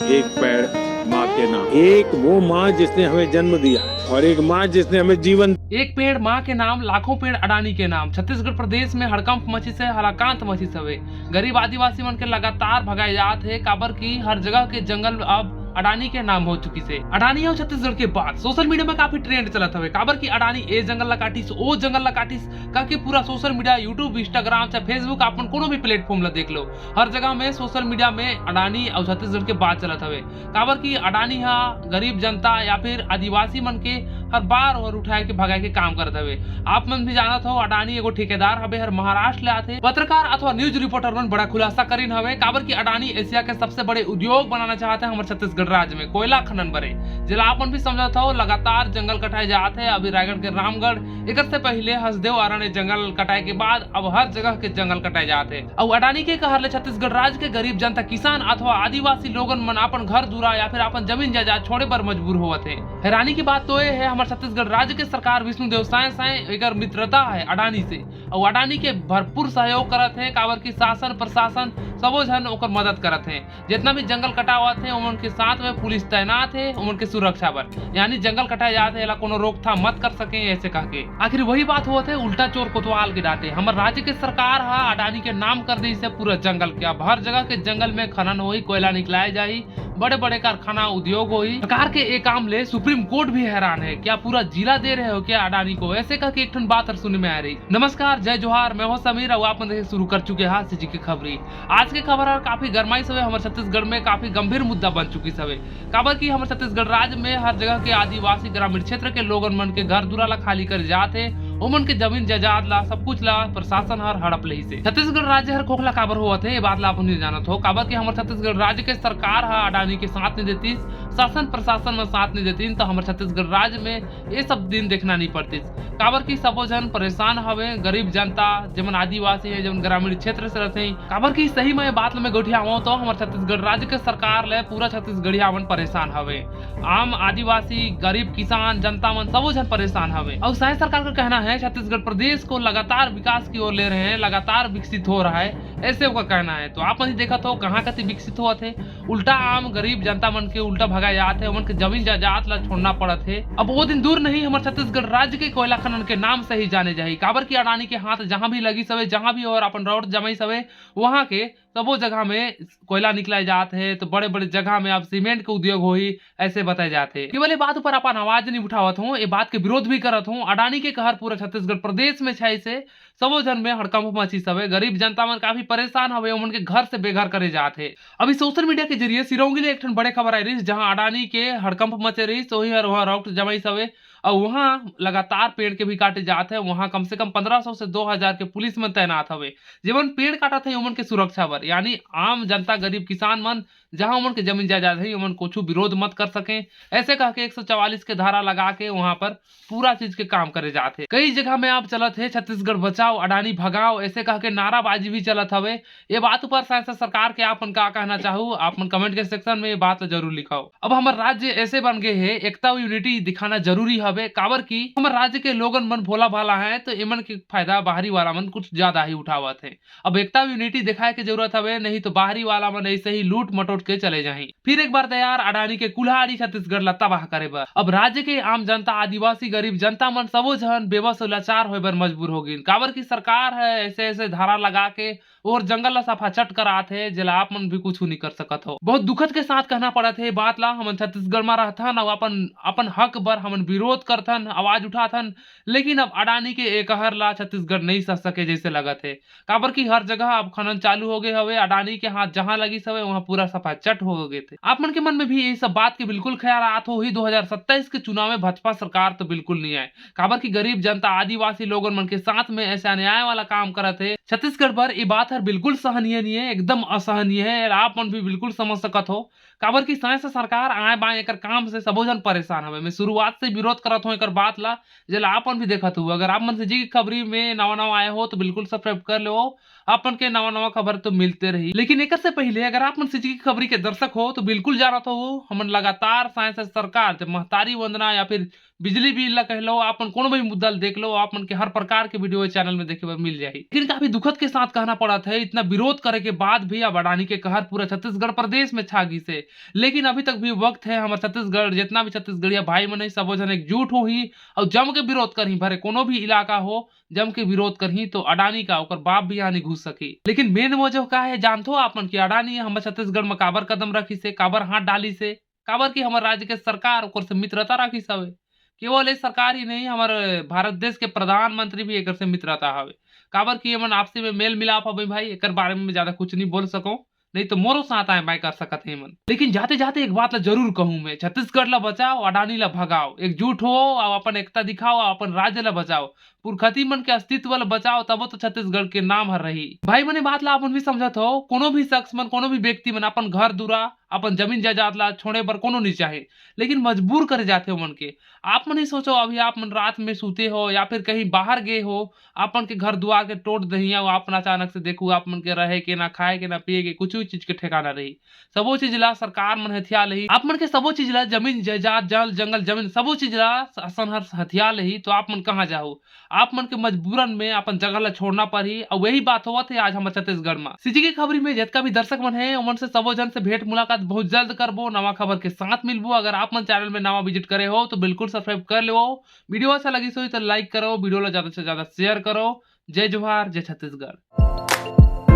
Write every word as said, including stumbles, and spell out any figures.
एक पेड़ माँ के नाम, एक वो माँ जिसने हमें जन्म दिया और एक माँ जिसने हमें जीवन। एक पेड़ माँ के नाम, लाखों पेड़ अडानी के नाम। छत्तीसगढ़ प्रदेश में हड़कंप मचिस हे, हलाकांत मचिस हवे। गरीब आदिवासी मन के लगातार भगाए जात हे, काबर कि हर जगह के जंगल अब अडानी के नाम हो चुकिस हे। अडानी अउ छत्तीसगढ़ के बात सोशल मीडिया में काफी ट्रेंड चलत हवे, काबर कि अडानी ए जंगल ला काटिस, ओ जंगल ला काटिस, कह के पूरा सोशल मीडिया, YouTube, Instagram, चाहे Facebook, आप मन कोनो भी प्लेटफॉर्म ला देख लो, हर जगह में सोशल मीडिया में अडानी अउ छत्तीसगढ़ के बात चलत हवे। काबर कि अडानी हा गरीब जनता या फिर आदिवासी मन के हर बार ओहर उठाए के भगाए के काम करत हवे। आप मन भी जानत हो, अडानी एगो ठेकेदार हवे, हर महाराष्ट्र ले आथे। पत्रकार अथवा न्यूज रिपोर्टर मन बड़ा खुलासा करिन हवे, काबर कि अडानी एशिया के सबसे बड़े उद्योग बनाना चाहत हे हमर छत्तीसगढ़ राज्य में कोयला खनन बरे, जेला आप मन भी समझत हो। लगातार जंगल कटाए जात हे। अभी रायगढ़ के रामगढ़, एकर से पहिले हसदेव अरण्य जंगल कटाए के बाद अब हर जगह के जंगल कटाए जात हे। अउ अडानी के कहर ले छत्तीसगढ़ राज्य के गरीब जनता, किसान अथवा आदिवासी लोगन मन अपन घर दुरा या फिर अपन जमीन जायदाद छोड़े बर मजबूर होवत हे। हैरानी की बात तो ये है, हमर छत्तीसगढ़ राज्य के सरकार विष्णुदेव साय साय एकर मित्रता है अडानी से, अउ अडानी के भरपूर सहयोग करत हे, काबर कि शासन प्रशासन सबो झन ओकर मदद करत हे। जितना भी जंगल कटावत हे, ओमन के साथ में पुलिस तैनात हे, ओमन के सुरक्षा बर, यानी जंगल कटाए जात हे, एला कोनो रोकथाम मत कर सके, ऐसे कह के। आखिर वही बात होवत हे, उल्टा चोर कोतवाल के डांटे। हमर राज्य के सरकार ह अडानी के नाम कर दिस हे पूरा जंगल के। अब हर जगह के जंगल में खनन होही, कोयला निकलाए जाही, बड़े बड़े कारखाना उद्योग होही। सरकार के ए काम ले सुप्रीम कोर्ट भी हैरान है, क्या पूरा जिला दे रहे हो क्या अडानी को, ऐसे कह के एक ठन बात हर सुने में आ रही। नमस्कार, जय जोहार, मैं हूं समीर, अउ आप मन देखे शुरू कर चुके हैं सीजी की खबरी। आज के खबर हर काफी गरमाइस हवे, हमर छत्तीसगढ़ में काफी गंभीर मुद्दा बन चुकिस हवे। काबर कि हमर छत्तीसगढ़ राज्य में हर जगह के आदिवासी ग्रामीण क्षेत्र के लोगन मन के घर दुरा ला खाली करे जात हे, ओमन के जमीन जायदाद ला, सब कुछ ला प्रशासन हर हड़प लेहिस हे। छत्तीसगढ़ राज्य हर खोखला काबर होवत हे, ये बात ला आप मन जानत हो। काबर कि हमर छत्तीसगढ़ राज्य के सरकार ह अडानी के साथ नहीं देतिस, शासन प्रशासन में साथ नहीं देतिन, तो हमर छत्तीसगढ़ राज्य में ये सब दिन देखना नहीं पड़तिस। काबर कि सबो झन परेशान हवे, गरीब जनता, जेमन आदिवासी हे, जेमन ग्रामीण क्षेत्र से रहते हैं। काबर कि सही में ये बात ल मैं गोठियावं तो हमर छत्तीसगढ़ राज्य के सरकार ले पूरा छत्तीसगढ़िया मन परेशान हवे। आम आदिवासी, गरीब किसान, जनता मन सबो झन परेशान हवे। अउ साय सरकार का कहना है, छत्तीसगढ़ प्रदेश को लगातार विकास की ओर ले रहे हैं, लगातार विकसित हो रहा है, ऐसे ओकर कहना है। तो आप मन ही देखत हो कहाँ कति विकसित होवत हे, उल्टा आम गरीब जनता मन के उल्टा भगाए जात हे, ओमन के जमीन जायदाद ला छोड़ना पड़त हे। अब वो दिन दूर नहीं, हमर छत्तीसगढ़ राज्य के कोयला खनन के नाम से ही जाने जाही, काबर कि अडानी के हाथ जहां भी लगिस हवे, जहां भी ओहर अपन रौट जमाइस हवे, वहां के सबो जगह में कोयला निकलाए जात हे, तो बड़े-बड़े जगह में अब सीमेंट के उद्योग होही, ऐसे बताए जात हे। केवल ये बात ऊपर अपन आवाज नहीं उठावत हों, ये बात के विरोध भी करत हों। अडानी के कहर पूरा छत्तीसगढ़ प्रदेश में छाइस हे, सबो झन में हड़कंप मचिस हवे। गरीब जनता मन काफी परेशान हवे, ओमन के घर से बेघर करे जात हे। अभी सोशल मीडिया के जरिए सिरौंगी ले एक ठन बड़े खबर आए रहिस, जहां अडानी के हड़कंप मचे रहिस, वही हर वहां रौट जमाइस हवे। अउ वहां लगातार पेड़ के भी काटे जात हे। वहां कम से कम पंद्रह सौ से दो हजार के पुलिस मन तैनात हवे, जेमन पेड़ काटत हे, ओमन के सुरक्षा बर, यानी आम जनता, गरीब किसान मन, जहां ओमन के जमीन जायदाद हे, ओमन कुछ विरोध मत कर सके, ऐसे कह के एक सौ चवालीस के धारा लगा के वहां पर पूरा चीज के काम करे जात हे। कई जगह में आप चलत हे, "छत्तीसगढ़ बचाओ, अडानी भगाओ", ऐसे कह के नाराबाजी भी चलत हवे। ये बात ऊपर शायद से सरकार के आप मन का कहना चाहू, आप मन कमेंट के सेक्शन में ये बात ला जरूर लिखाओ। अब हमर राज्य ऐसे बन गए हे, एकता अउ यूनिटी दिखाना जरूरी हवे, काबर कि हमर राज्य के लोगन मन भोला भाला हैं, तो एमन के फायदा बाहरी वाला मन कुछ ज्यादा ही उठावत हैं। अब एकता अउ यूनिटी दिखाए के जरूरत हवे, नहीं तो बाहरी वाला मन ऐसे ही लूट मटोट के चले जाही। फिर एक बार तैयार अडानी के कुल्हाड़ी छत्तीसगढ़ ला तबाह करे बर। अब राज्य के आम जनता, आदिवासी गरीब जनता मन सबो झन बेबस अउ लाचार होए बर मजबूर हो गिन, काबर कि सरकार है ऐसे ऐसे धारा लगा के और जंगल ला सफाचट करात हे, जेला आप मन भी कुछ नहीं कर सकत हो। बहुत दुखद के साथ कहना पड़त हे बात ला, हमन छत्तीसगढ़ में रहथन अउ अपन, अपन हक बर हमन विरोध करथन, आवाज उठाथन, लेकिन अब अडानी के ए कहर ला छत्तीसगढ़ नहीं सह सके जैसे लगत हे, काबर कि हर जगह अब खनन चालू हो गए हवे, अडानी के हाथ जहां लगिस हवे वहां पूरा सफाचट हो गए थे। आप मन के मन में भी यही सब बात के बिल्कुल ख्याल आत होही, दो हज़ार सत्ताईस के चुनाव में भाजपा सरकार तो बिल्कुल नहीं आए, काबर कि गरीब जनता, आदिवासी लोगन मन के साथ में ऐसे अन्याय वाला काम करत हे छत्तीसगढ़ बर। ये बात हर बिल्कुल सहनीय नहीं है, एकदम असहनीय है। आप मन भी बिल्कुल समझ सकत हो, काबर कि साय से सरकार आए बाएं एकर काम से सबो झन परेशान हवे। मैं शुरुआत से विरोध करत हूँ एकर बात ला, जेला आप मन भी देखत हो। अगर आप मन सीजी की खबरी में नवा नवा आए हो तो बिल्कुल सब्सक्राइब कर लो, आप मन के नवा नवा खबर तो मिलते रही। लेकिन एकर से पहले अगर आप मन सीजी की खबरी के दर्शक हो तो बिल्कुल जानत हो, हमन लगातार साय से सरकार जब महतारी वंदना या फिर बिजली बिल ला कह लो, आप मन कोनो भी मुद्दा ला देख लो, आप मन के हर प्रकार के वीडियो चैनल में देखे बर मिल जाही। लेकिन काफी दुखद के साथ कहना पड़त हे, इतना विरोध करे के बाद भी अब अडानी के कहर पूरा छत्तीसगढ़ प्रदेश में छा गिस हे। लेकिन अभी तक भी वक्त हे, हमर छत्तीसगढ़ जितना भी छत्तीसगढ़िया भाई मन हे, सबो झन एकजुट होही अउ जम के विरोध करही। भरे कोनो भी इलाका हो, जम के विरोध करही तो अडानी का ओकर बाप भी यहाँ नहीं घुस सकी। लेकिन मेन वजह का हे जानथो आप मन कि अडानी हमर छत्तीसगढ़ में काबर कदम रखिस हे, काबर हाथ डालिस हे? काबर कि हमर राज्य के सरकार ओकर से मित्रता राखिस हवे। केवल ये सरकार ही नहीं, हमर भारत देश के प्रधानमंत्री भी एकर से मित्रता हवे। काबर कि एमन आपसी में मेल मिलाप हवे भाई, एकर बारे में ज्यादा कुछ नहीं बोल सको, नहीं तो मोरो साथ आए मैं कर सकत हे एमन। लेकिन जाते जाते एक बात ला जरूर कहूँ मैं, छत्तीसगढ़ ला बचाओ, अडानी ला भगाओ, एकजुट हो, अउ अपन एकता दिखाओ, अउ अपन राज्य ला बचाओ, पुरखती मन के अस्तित्व ला बचाओ, तबो तो छत्तीसगढ़ के नाम हर रही। भाई मने बात ला आप मन भी समझत हो, कोनो भी शख्स मन, कोनो भी व्यक्ति मन अपन घर दुरा, अपन जमीन जायदाद ला छोड़े बर कोनो नहीं चाहे, लेकिन मजबूर करे जाथे ओमन के। आप मन ही सोचो, अभी आप मन रात में सूते हो या फिर कहीं बाहर गए हो, आप मन के घर दुआर के टोट दही अउ आप मन अचानक से देखो, आप मन के रहे के, ना खाए के, ना पिए के, कुछ भी चीज के ठिकाना रही। सबो चीज ला सरकार मन हथिया लेही, आप मन के सबो चीज ला, जमीन जायदाद, जल जंगल जमीन, सबो चीज ला शासन हर हथिया लेही, तो आप मन कहाँ जाहू? आप मन के मजबूरन में अपन जगह ला छोड़ना पड़ही। अउ वही बात होवत हे आज हमर छत्तीसगढ़ में। सीजी के खबरी में जितना भी दर्शक मन हे, ओमन से सबो झन से भेंट मुलाकात बहुत जल्द करबो, नवा खबर के साथ मिलबो। अगर आप मन चैनल में नवा विजिट करे हो तो बिल्कुल सब्सक्राइब कर लेवो। वीडियो अच्छा लगिस होही तो लाइक करो, वीडियो ला ज्यादा से ज्यादा शेयर करो। जय जोहार, जय छत्तीसगढ़।